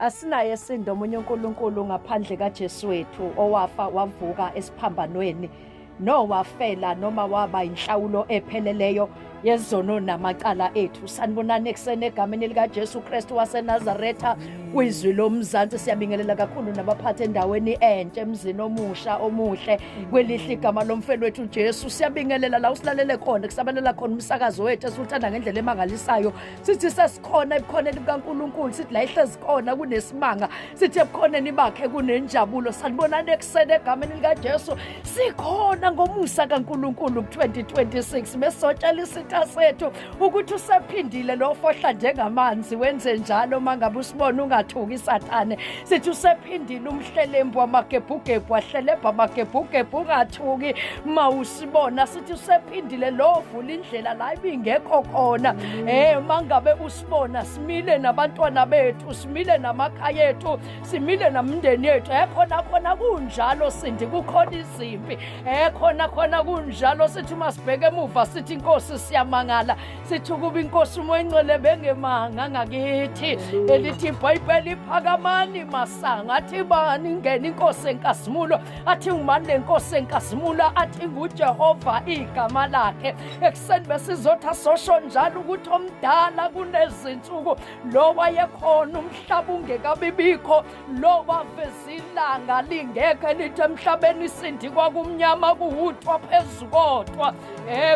Asinaye sindo omunye uNkulunkulu ngaphandle kaJesu wethu owafa wavuka esiphambanweni nowafela noma waba inhlawulo epheleleyo yezono namacala ethu. Sanibonani ekuseni egameni likaJesu Kristu waseNazaretha kwizwi lomzansi. Siyabingelela kakhulu nabaphathi endaweni entsha emzini omusha omuhle kwelihle igama lomfelo wethu uJesu. Siyabingelela la usilalele khona kusabalela khona umsakazo wethu esiwuthanda ngendlela emangalisayo. Sithi sesikhona ebukhoneni bukaNkulunkulu, sithi la ihlezi khona kunesimanga, sithi ebukhoneni bakhe kunenjabulo. Sanibonani ekuseni egameni likaJesu. Sikhona ngomusa kaNkulunkulu ku-2026. Besotshela isitha sethu ukuthi usephindile lo fohla njengamanzi, wenze njalo uma ngabe usibona ungathuki sathane. Sithi usephindile umhlelembu wamagebhugebhu, ahlelebha amagebhugebhu, ungathuki mawusibona. Sithi usephindile lo vula indlela la ibingekho khona. Uma ngabe usibona simile nabantwana bethu, simile namakhaya ethu, simile namndeni yethu. Khona khona kunjalo Sindi, kukhona izimpi. Khona khona kunjalo. Sithi uma sibheke emuva sithi inkosi siyamangala, sithi ukuba inkosi uMoya Oyingcwele bengemanga ngakithi. Elithi iBhayibheli phakamani masango, athi bani ingena inkosi enkazimulo, athi ngubani le nkosi enkazimulo, athi nguJehova igama lakhe. Ekuseni besizothi asosho njalo ukuthi omdala kunezinsuku, lo wayekhona umhlaba ungekabibikho, lo waveza ilanga lingekho elithi emhlabeni isindi kwakumnyama kuwuthwa phezu kodwa.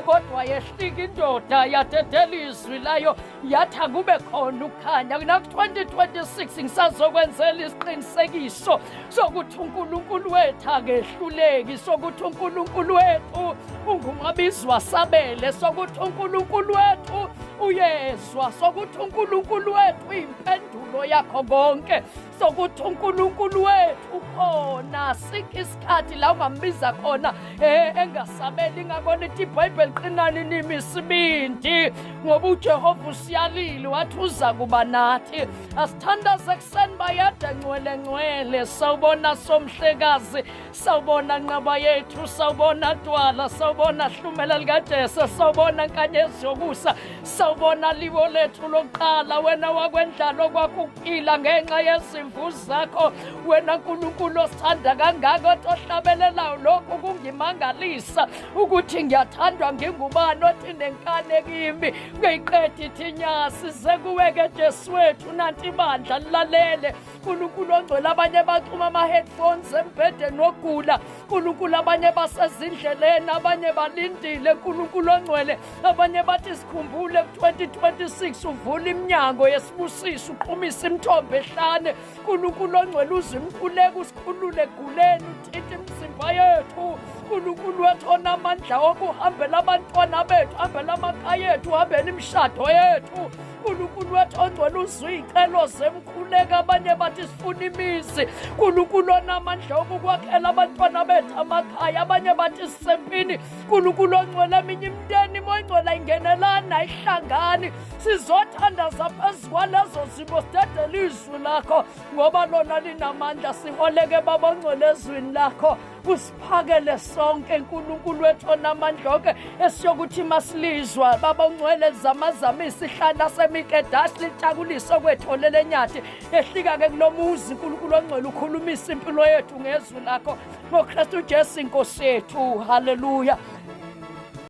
Kodwa yehlika indoda yadedela izwi layo yathi akube khona ukukhanya. Naku-2026 ngisazokwenzela isiqinisekiso sokuthi uNkulunkulu wethu akehluleki, sokuthi uNkulunkulu wethu ungumabizwa sabele, sokuthi uNkulunkulu wethu uyezwa, sokuthi uNkulunkulu wethu uyimpendulo yakho konke, sokuthi uNkulunkulu wethu ukhona. Sikho isikhathi la ungambiza khona engasabeli. Ingakona ithi iBhayibheli qinani nimi isibindi, ngoba uJehova usiyalile wathi uza kuba nathi. Asithandaze ekuseni bayade ngcwele ngcwele. Sawubona somhlekazi, sawubona nqaba yethu, sawubona dwala, sawubona hlumela likaJesu, sawubona nkanyezi yokusa, sawubona libo lethu lokuqala, wena wakwendlalo kwakho ukuphila ngenxa yezimvu zakho, wena Nkulunkulu osithanda kangaka ohlabelelayo. Lokhu kungimangalisa ukuthi ngiyathandwa ngingubani othi nenkane kimi ngiyiqeda ithi inyasi sekuweke Jesu wethu. Nanti ibandla lilalele Nkulunkulu ongcwele, abanye baxhuma ama-headphones embhedeni wokugula Nkulunkulu, abanye basezindleleni, abanye balindile Nkulunkulu ongcwele, abanye bathi sikhumbule ku-2026 uvula iminyango yesibusiso, uqhumisa imithombo ehlane Nkulunkulu ongcwele, uze imkhuleko usikhulule eguleni, uthinte imizimba yethu Nkulunkulu wethu onamandla okuhambela abantwana bethu, hambela amakhaya ethu, hambela imishado yethu Nkulunkulu wethu ongcwele, uzwe iy'celo zemkhuleko. Abanye bathi sifuna imizi Nkulunkulu onamandla okukwakhela abantwana bethu amakhaya, abanye bathi sisempini Nkulunkulu ongcwele, eminye imindeni moyingcwele ayingenelani ayihlangani. Sizothandaza phezu kwalezo zimo, sidedele izwi lakho ngoba lona linamandla. Siholeke Baba ongcwele ezwini lakho, usiphakele sonke Nkulunkulu wethu onamandla onke, esiyokuthi masilizwa Baba ongcwele zamazamisa ihlala semikedasi litakulise okwethole lenyathi ehlika-ke kulomuzi. Nkulunkulu ongcwele ukhulumisa impilo yethu ngezwi lakho ngoKristu Jesu inkosi yethu. Haleluya.